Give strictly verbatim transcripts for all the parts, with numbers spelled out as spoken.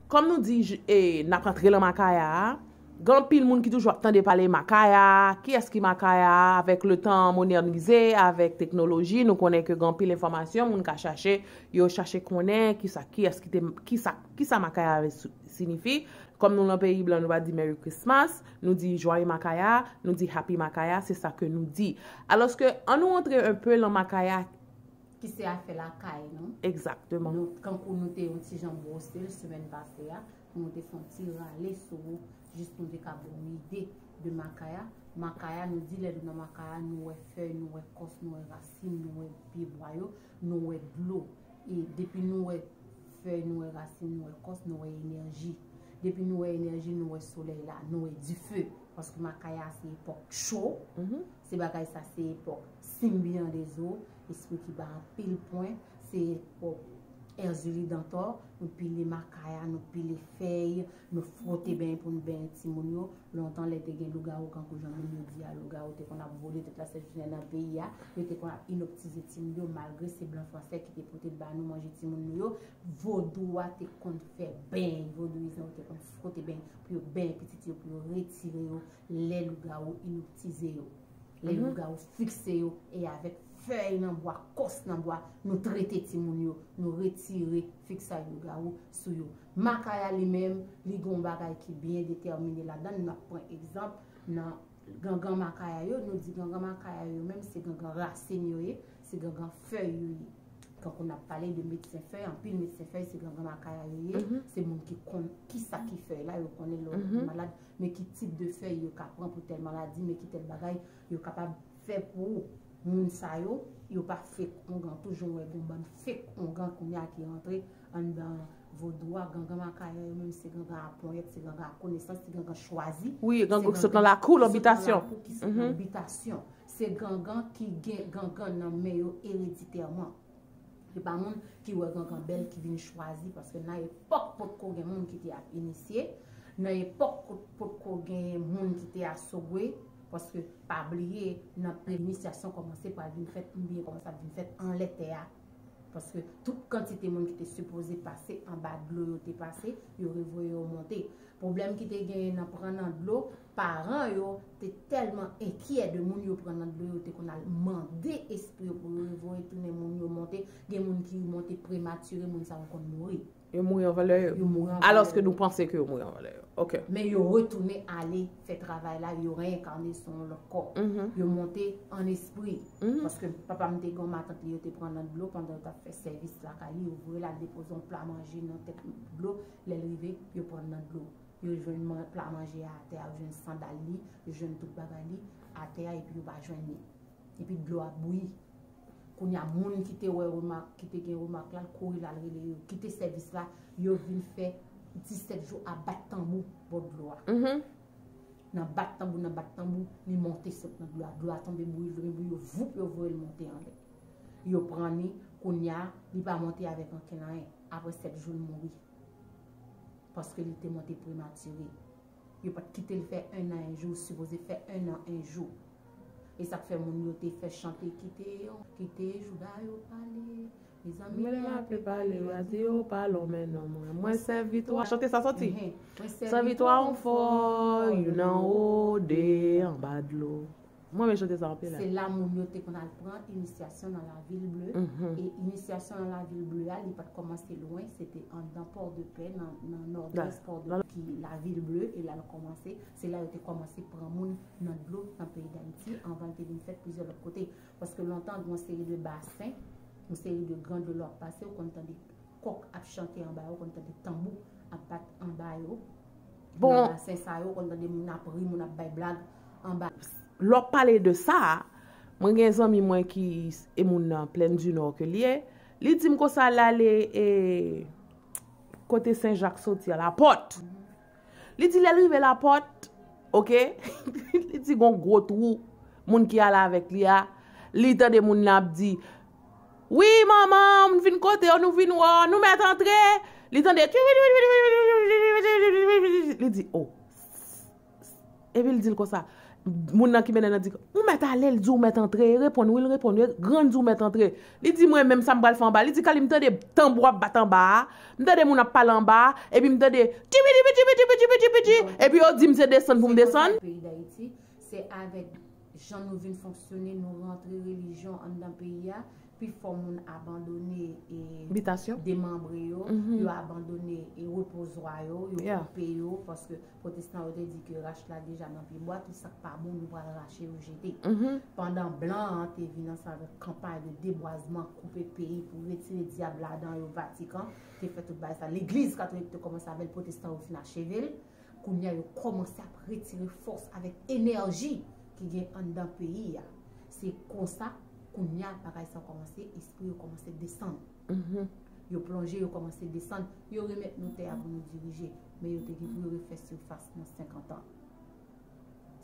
Kòm nou di, j- e, n ap antre lan Makaya a, gen anpil moun ki toujou ap tande pale Makaya, kiyès ki Makaya, avèk letan modènize, avèk teknoloji, nou konnen ke gen anpil enfòmasyon, moun ka chache, yo chache konnen kisa, kiyès ki te, kisa, kisa Makaya si- siyifi. Kòm nou lan peyi blan, nou pa di Merry Christmas, nou di Joyeux Makaya, nou di Happy Makaya, se sa ke nou di. Alòske, ann nou antre enpe lan Makaya. Ki se afè lakay nou. Egzakteman. Nou, kankou nou te yon ti jan bwose l semèn pase a, pou nou te fè yon ti rale sou ou, jis pou nou te ka ba w yon ide de Makaya. Makaya, nou di lè nou nan Makaya, nou wè fèy, nou wè kòs, nou wè rasin, nou wè pye bwa yo, nou wè dlo. E depi nou wè fèy, nou wè rasin, nou wè kòs, nou wè enèji. Depi nou wè enèji, nou wè solèy la, nou wè dife. Paske Makaya se epòk cho. Se bagay sa, se epòk Simbi an dezo, espri ki bay anpil pwen, se epòk Èzili Dantò, nou pile Makaya, nou pile fèy, nou fwote beny pou nou benyen timoun yo. Lontan, lè te gen lougawou, kankou jan moun yo di a, lougawou te konn ap vole tout lasent jounen nan peyi a, yo te konn ap inoptize timoun yo, malgre se blan fransè ki te pote l ba nou manje timoun nou yo, vodou a te konn fè beny, vodouyizan yo te konn fwote beny pou yo benyen pitit yo, pou yo retire yo lè lougawou inoptize yo. Lè lougawou fikse yo, e avèk fèy nan bwa, kòs nan bwa, nou trete timoun yo, nou retire fiksay lougawou sou yo. Makaya li menm, li gen yon bagay ki byen detèmine ladan l. N ap pran egzanp nan gangan Makaya yo, nou di gangan Makaya yo menm se gangan rasin yo ye, se gangan fèy yo ye. Kankou n ap pale de medsen fèy, anpil medsen fèy se gangan Makaya yo ye, se moun ki konn kisa ki fèy la, yo konnen lè w malad, men ki tip de fèy yo ka pran pou tèl maladi, men ki tèl bagay yo kapab fè pou ou. Moun sa yo, yo pa fake ongan. Toujou wè gon bann fake ongan kounye a ki rantre anndan vodou a. Gangan Makaya yo menm se gangan a ponyèt, se gangan a konesans, se gangan chwazi. Wi, gangan ki sot nan lakou, nan bitasyon. Ki sot nan lakou, ki sot nan bitasyon. Se gangan ki gen gangan nan men yo ereditèman. Se pa moun ki wè gangan bèl ki vin chwazi, paske nan epòk potko gen moun ki te ap inisye, nan epòk kot- potko gen moun ki te asogwe, paske pa bliye nan pre- inisyasyon kòmanse pral vin fèt, oubyen kòmanse ap vin fèt anlè tè a. Paske tout kantite moun ki te sipoze pase anba dlo yo te pase, yo revoye yo monte. Pwoblèm ki te genyen nan pran nan dlo, paran yo te tèlman enkyè de moun yo pran nan dlo, yo te konn al mande espri yo pou yo revoye tounen moun yo monte. Gen moun ki monte prematire, moun sa yo konn mouri. Yo mouri anvan lè yo. Yo mouri anvan lè yo. Alòske nou panse ke yo mouri anvan lè yo. Ok. Men yo retounen ale fè travay la, yo reyènkane sou yon lòt kò. Yo monte an espri. Paske papa m te gen yon matant li, yo te pran nan dlo pandan yo t ap fè sèvis lakay li, yo voye l al depoze yon pla manje nan tèt dlo. Lè l rive, yo pran nan dlo. Yo jwenn man- pla manje a atè a, yo jwenn sandal li, yo jwenn tout bagay li atè a, epi yo pa jwenn li. Epi dlo a bouyi. Kounye a, moun ki te wè remak, ki te gen remak la, l kouri l al rele yo, kite sèvis la, yo vin fè disèt jou ap bat tanbou bò dlo a. Nan bat tanbou, nan bat tanbou, li monte sot nan dlo a. Dlo a tonbe bouyi, vin bouyi, yo voup, yo voye l monte anlè. Yo pran li, kounye a, li pa monte avèk ankenn anyen. Apre sèt jou, l mouri. Paske li te monte prematire. Yo pa t kite l fè en an en jou, sipoze fè en an en jou. E sa k fè moun yo te fè chante, kite yo, kite jouda yo pale. Mezanmi, men lè m ape pale, yo a di yo pa lonmen non mwen. Mwen sèvi twa. Chante sa soti. Sèvi twa yon fò, youn anwo, de anba dlo. Mwen renmen chante sa anpil. Se la moun yo te konn al pran inisyasyon nan Lavil Ble. E inisyasyon nan Lavil Ble a, li pa t kòmanse lwen, se te anndan Pòdepè, nan, nan nòdès Pòdepè, ki Lavil Ble, e la l kòmanse. Se la yo te kòmanse pran moun nan dlo nan peyi Dayiti, anvan l te vin fèt plizyè lòt kote. Paske lontan, gen yon seri de basen, yon seri de gran dlo lè w ap pase, ou konn tande kòk ap chante anba yo, konn tande tanbou ap bat anba yo. Bon. Nan basen sa yo, konn tande moun ap ri, moun ap bay blag anba. Lè w ap pale de sa, mwen gen zanmi mwen ki e moun nan Plèn di Nò ke l ye. Li di m konsa l ale e kote Sen Jak soti a, Lapòt. Li di lè l rive Lapòt, oke, li di gon gwo twou, moun ki ale avèk li a, li tande moun nan ap di, wi, manman, m vin kote w, nou vin wè w, nou mèt antre. Li tande, li di, o. Epi l di l konsa, Moun nan ki mennen nan di, "Ou mèt ale?" L di, "Ou mèt antre." Reponn, wi, l reponn, wi, grann di, "Ou mèt antre." Li di, "Mwen menm, sa m pral fè anba?" Li di, "Kali, m tande tanbou ap bat anba a, m tande moun ap pale anba a, epi m tande tipi, tipi, tipi, tipi, tipi, tipi, tipi, epi yo di m se desann pou m desann." Peyi Dayiti, se avèk jan nou vin fonksyone, nou rantre relijyon anndan peyi a, pifò moun abandone e demanbre yo, yo abandone e repozwa yo, yo koupe yo, paske pwotestan yo te di ke rach la deja nan pye bwa, tout sa k pa bon, nou pral rache yo jete. Pandan blan an te vin ansanm avèk kanpay de debwazman, koupe peyi pou retire dyab ladan yo, Vatikan te fè tout bagay sa. Legliz katolik te kòmanse avè l, pwotestan yo fin acheve l. Kounye a, yo kòmanse ap retire fòs avèk enèji ki gen anndan peyi a. Se konsa, kounye a, bagay sa kòmanse, espri yo kòmanse desann. Yo plonje, yo kòmanse desann, yo remèt nou tè a pou nou dirije, men yo te gen pou yo refè sifas nan senkant an.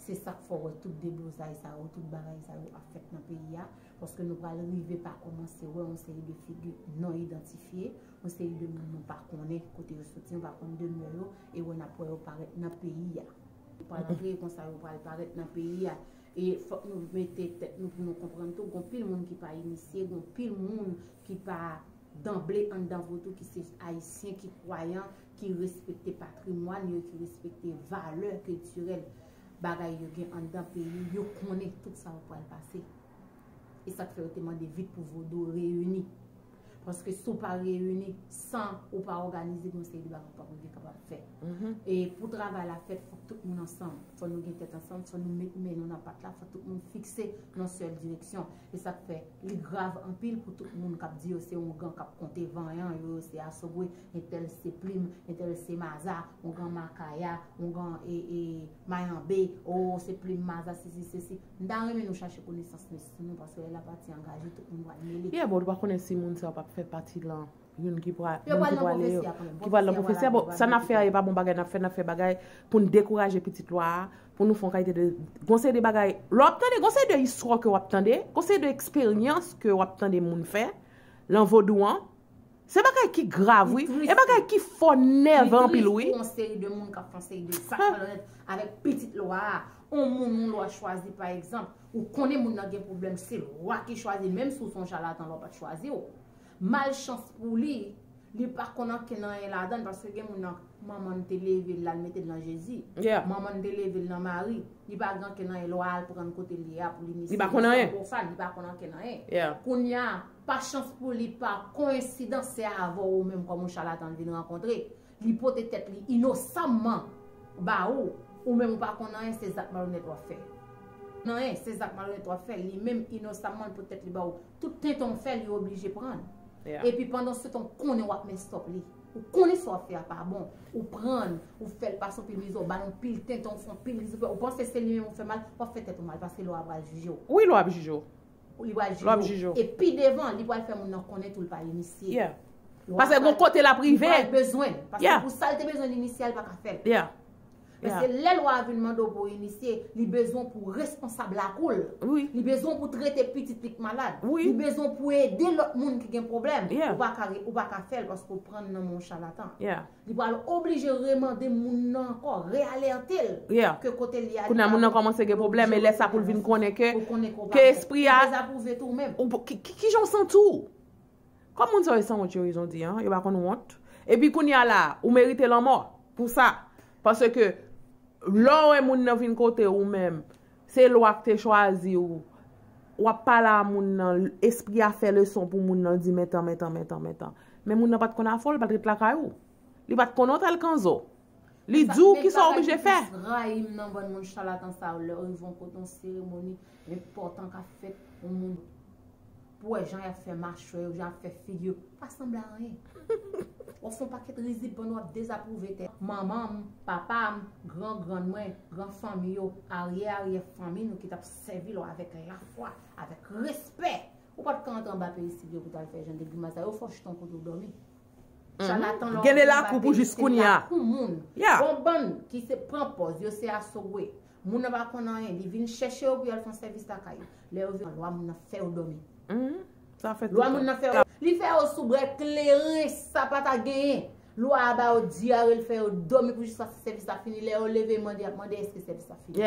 Se sa k fè w wè tout deblozay sa yo, tout bagay sa yo ap fèt nan peyi a, paske nou pral rive pa kòmanse wè yon seri de figi non idantifye, yon seri de moun nou pa konnen kote yo soti, nou pa konn demè yo, e wè n ap wè yo parèt nan peyi a. Yo pral antre konsa, yo pral parèt nan peyi a. E fòk nou mete tèt nou pou nou konprann tou, gon pil moun ki pa inisye, gon pil moun ki pa danble anndan vodou, ki se ayisyen, ki kwayan, ki respekte patrimwàn yo, ki respekte valè kiltirèl bagay yo gen anndan peyi, yo konnen tout sa yo pral pase. E sa k fè yo te mande vit pou vodou reyini. Paske si w pa reyini, san ou pa òganize, gen yon seri de bagay ou p ap rive kapab fè. E pou travay la fèt, fòk tout moun ansanm. Fò nou gen tèt ansanm, fò nou met men nou nan pat la, fò tout moun fikse nan sèl direksyon. E sa k fè li grav anpil pou tout moun k ap di yo se ongan k ap konte vanyan, yo se asogwe, entèl se plim, entèl se maza, ongan makaya, ongan e, e mayanbe, o se plim maza, sesi, sesi. M ta renmen nou chache konesans mesye nou, paske lè lapati angaje, tout moun pral mele. Yeah, but ou pa konnen si moun sa yo p ap fè pati lan youn ki pral, moun ki pral yo, ki pral nan pwofesi a. Bon, sa n ap fè a, e pa bon bagay n ap fè, n ap fè bagay pou n dekouraje pitit lwa a, pou nou fè yon kalite de, gon seri de bagay, lè w ap tande, gon seri de istwa ke w ap tande, gon seri de eksperyans ke w ap tande moun fè, lan vodou an, se bagay ki grav, wi. E bagay ki fò nève anpil, wi. Li tris pou yon seri de moun k ap fè yon seri de zak malonèt avèk pitit lwa a. On moun, yon lwa chwazi, pa egzanp, ou konnen moun nan gen pwoblèm, se lwa ki chwazi l, menm si w se yon chalatan, lwa pa t chwazi w. Malchans pou li, li pa konn ankenn anyen ladan l, paske gen moun nan, manman l te leve l la, l mete l nan Jezi. Manman l te leve l nan Mari. Li pa gen ankenn anyen, lwa al pran l kote l ye a pou l inisye. Li se yon pwofàn, li pa konn ankenn anyen. Kounye a, pa chans pou li, pa koyensidans, se avè w ou menm kòm yon chalatan l vin rankontre. Li pote tèt li inosanman ba ou, ou menm ou pa konn anyen, se zak malonèt w ap fè. Anyen, se zak malonèt w ap fè. Li menm inosanman, li pote tèt li ba ou. Tout tenten w fè, li oblije pran. Epi pandan se tan, ou konnen w ap mess up li. Ou konnen sa w ap fè a pa bon. Ou pran, ou fè l pase yon pil mizè, ou ba l yon pil tenten, ou fè yon pil rizipè. Ou panse se li menm ou fè mal, w ap fè tèt ou mal, paske lwa a pral jije w. Wi, lwa ap jije w. Li pral jije w. E pi devan, li pral fè moun nan konnen tou l pa inisye. Paske gon kote l ap rive. Li pral bezwen l. Paske pou sa l te bezwen l inisye a, li pa ka fè l. Paske lè lwa a vin mande w pou w inisye, li bezwen w pou w responsab lakou l. Li bezwen w pou w trete pitit li k malad. Li bezwen w pou w ede lòt moun ki gen pwoblèm. Ou pa ka re-, ou pa ka fè l paske w pran l nan men yon chalatan. Li pral oblije remande moun nan ankò, realète l ke kote li a, li pa bon. Kounye a moun nan kòmanse gen pwoblèm, e lè sa pou l vin konnen ke, ke espri a, ou dezapwouve tou menm. Ki, ki, kijan w santi w? Kòm moun sa yo sanwont, yo, yo di, an, yo pa konn wont. Epi kounye a la, ou merite lanmò pou sa. Paske lè w wè moun nan vin kote ou menm, se lwa k te chwazi w, w ap pale a moun nan, espri a fè leson pou moun nan, di, "Men tan, men tan, men tan, men tan." Men moun nan pa t konn afè w, li pa t ret lakay ou. Li pa t konnen w t al kanzo. Li di w kisa w oblije fè. Men sa k pi plis rayi m nan bann moun chalatan sa yo, lè yo rive yon kote, yon seremoni enpòtan k ap fèt, yon moun pou wè jan y ap fè machwè yo, jan y ap fè figi yo, pa sanble a anyen. W ap fè yon pakèt rizib pandan w ap dezapwouve tè. Manman m, papa m, gran grann mwen, gran fanmi yo, aryè aryè fanmi nou ki t ap sèvi lwa avèk lafwa, avèk respè. Ou pa t ka antre anba peristil yo pou t al fè jan de grimas sa yo, fò w chita yon kote w dòmi. Chalatan lè w gen de lakou pou jis kounye a. Lakou moun. Gon bann ki se pran pòz, yo se asogwe. Moun nan pa konn anyen, li vin chèche yo pou y al fè yon sèvis lakay yo. Lè yo vin, lwa moun nan fè yo dòmi. Sa fè tout tan. Lwa moun nan fè yo, li fè yo sou brè kleren, sa pa ta genyen. Lwa a ba yo dyare, l fè yo dòmi pou jiskaske sèvis la fini. Lè yo leve, mande, y ap mande èske sèvis la fini.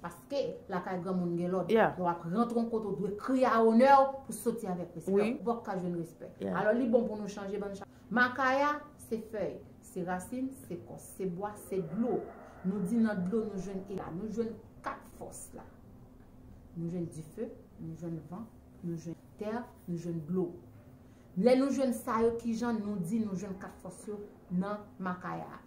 Paske lakay granmoun gen lòd. Yeah. Lè w ap rantre yon kote, w dwe kriye a onè w pou soti avèk respè. Wi. Ou p ap ka jwenn respè. Yeah. Alò, li bon pou nou chanje bann chak. Makaya, se fèy, se rasin, se kòs, se bwa, se dlo. Nou di nan dlo, nou jwenn ela, nou jwenn kat fòs la. Nou jwenn dife, nou jwenn van, nou jwenn tè, nou jwenn dlo. Lè nou jwenn sa yo, kijan nou di nou jwenn kat fòs yo nan makaya a?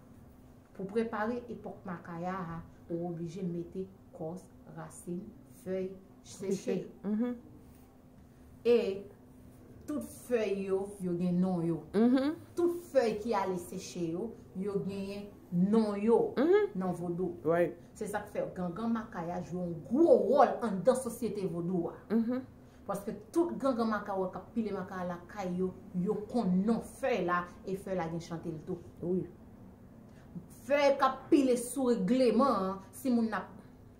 Pou prepare epòk makaya a, ou oblije mete kòs, rasin, fèy, seche. Mhm. E tout fèy yo, yo gen non yo. Mhm. Tout fèy ki ale seche yo, yo genyen non yo. Mhm. Nan vodou. Right. Se sa k fè gangan makaya jwe yon gwo wòl anndan sosyete vodou a. Mhm. Paske tout gangan makaya k ap pile makaya lakay yo, yo konn non fèy la, e fèy la gen chante l tou. Wi. Fèy k ap pile sou regleman an, si moun ap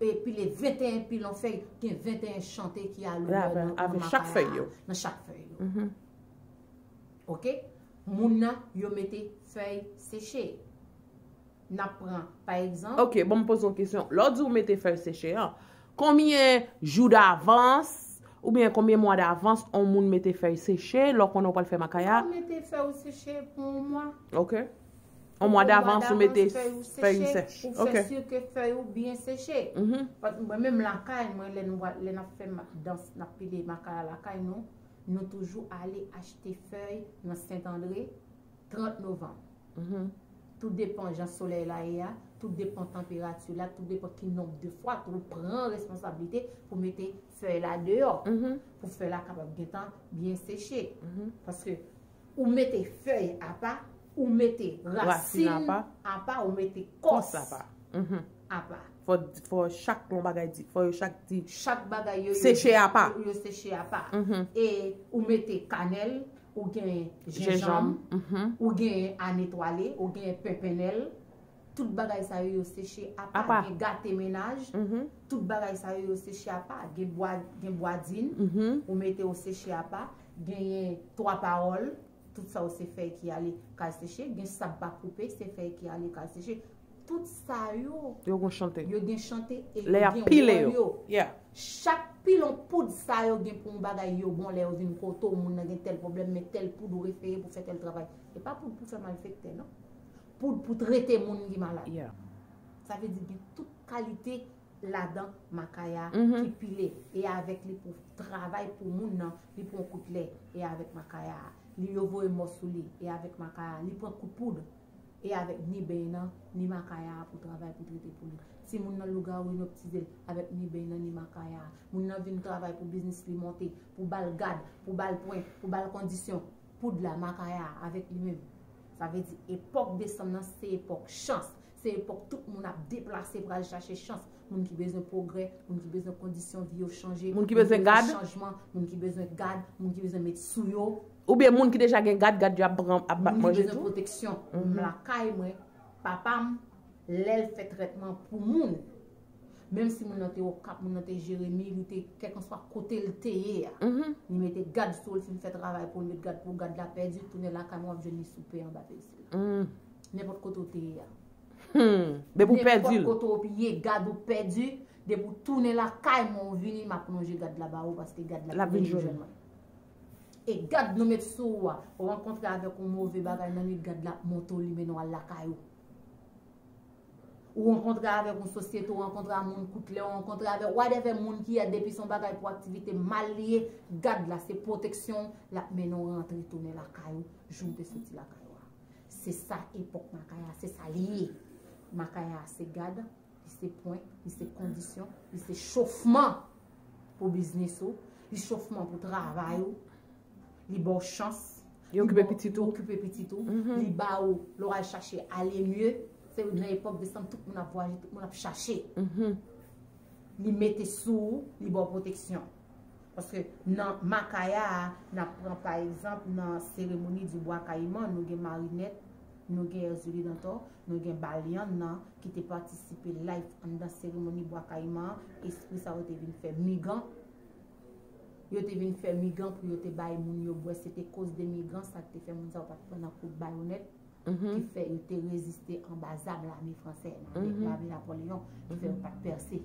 e pile venteyen pilon fèy, gen venteyen chante ki a lonè nan, nan chak fèy yo. Nan chak fèy yo. Mhm. Oke? Moun nan, yo mete fèy seche. N ap pran, pa egzanp. Oke, bon, m poze yon kesyon. Lè w di w mete fèy seche an, konbyen jou davans oubyen konbyen mwa davans yon moun mete fèy seche lè w konnen w pral fè makaya? Ou ka mete fèy ou seche pou yon mwa. Oke. Yon mwa davans ou mete fèy ou sèch. Ou fè si ke fèy ou byen seche. Mhm. Paske mwen menm lakay mwen, lè nou, lè n ap fè dans, n ap pile makaya lakay nou, nou toujou ale achte fèy nan Sent Andre, trant novanm. Mhm. Tout depan jan solèy la ye a, tout depan tanperati la, tout depan ki nonb de fwa tou ou pran responsablite pou mete fèy la deyò, mhm, pou fèy la kapab gentan byen seche. Mhm. Paske ou mete fèy apa, ou mete rasin apa, ou mete kòs apa. Mhm. Apa. Fò, fò chak yon bagay di, fò yo chak di. Chak bagay yo, yo seche apa. Yo, yo seche apa. Mhm. E ou mete kanèl, ou gen jenjanm, mhm, ou gen anetwale, ou gen penpennèl. Tout bagay sa yo, yo seche apa. Apa. Gen gate mennaj. Mhm. Tout bagay sa yo, yo seche apa. Gen bwa, gen bwadin. Mhm. Ou mete yo seche apa. Genyen twa pawòl. Tout sa yo se fèy ki ale kay seche. Gen sab pa koupe, se fèy ki ale kay seche. Tout sa yo, yo gen chante. Yo gen chante e yo gen wòl yo. Yeah. Chak pilon poud sa yo gen pou yon bagay yo bon lè yo vin kote w, moun nan gen tèl pwoblèm, men tèl poud ou refere pou fè tèl travay. E pa poud pou fè malfektè, non. Poud pou trete moun ki malad. Yeah. Sa vle di gen tout kalite ladan makaya, mhm, ki pile. E avèk li pou travay pou moun nan, li pran kout lè, e avèk makaya. Li yo voye mò sou li, e avèk makaya. Li pran kout poud, e avèk ni beny nan, ni makaya pou travay, pou trete pou li. Si moun nan lougawou inoptize l, avèk ni beny nan, ni makaya. Moun nan vin travay pou biznis li monte, pou ba l gad, pou ba l pwen, pou ba l kondisyon. Poud la, makaya avèk li menm. Sa vle di epòk desanm nan se epòk chans. Se epòk tout moun ap deplase pral chache chans. Moun ki bezwen pwogrè, moun ki bezwen kondisyon vi yo chanje, moun ki bezwen chanjman, moun ki bezwen gad, moun ki bezwen met sou yo. Oubyen moun ki deja gen gad, gad yo ap pran, ap manje tou. Moun ki bezwen pwoteksyon. Mhm. Lakay mwen, papa m, lè l fè trètman pou moun, menm si moun nan te Okap, moun nan te Jeremi, li te kèlkanswa kote l te ye a, mhm, li mete gad sou l, fin fè travay pou l met gad pou gad la pèdi, tounen lakay mwen, w ap jwenn li sou pè anba pye isit la. Mm. Nenpòt kote w te ye a. Hmm. Depi w pèdi l. Nenpòt kote w ye, gad ou pèdi, depi w tounen lakay mwen, w vini, m ap lonje gad la ba ou, paske gad la vin jwenn mwen. E gad nou met sou ou a, ou rankontre avèk yon move bagay nan nwit, gad la ap monte w, li mennen w al lakay ou. Ou rankontre avèk yon sosyete, ou rankontre a moun kout lè, ou rankontre avèk whatever moun ki a, depi se yon bagay pou aktivite mal li ye, gad la se pwoteksyon, l ap mennen w rantre tounen lakay ou, jan w te soti lakay ou a. Se sa epòk makaya, se sa li ye. Makaya se gad, li se pwen, li se kondisyon, li se chofman pou biznis ou, li chofman pou travay ou, li ba w chans, li okipe pitit ou, okipe pitit ou, mhm, li ba ou, lè w al chache ale mye, se nan epòk desanm, tout moun ap vwayaje, tout moun ap chache. Mhm. Li mete sou ou, li ba w pwoteksyon. Paske nan makaya a, n ap pran pa egzanp, nan seremoni di bwa kayiman, nou gen Marinette, nou gen Erzulie Dantor, nou gen Balian nan, ki te patisipe live anndan seremoni bwa kayiman an, espri sa yo te vin fè migan. Yo te vin fè migan pou yo te bay moun yo bwè, se te koz de migan sa k te fè moun sa yo pa t pran nan kout bayonèt. ki fè yo te reziste anba zam lame fransè, lame, lame Napoleyon, ki fè yo pa t pèse.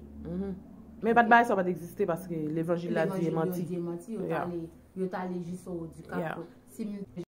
Men pa t bagay sa pa t egziste paske levanjil la di e manti. Di e manti, yo t ale, yo t ale jis o Dikap. Si m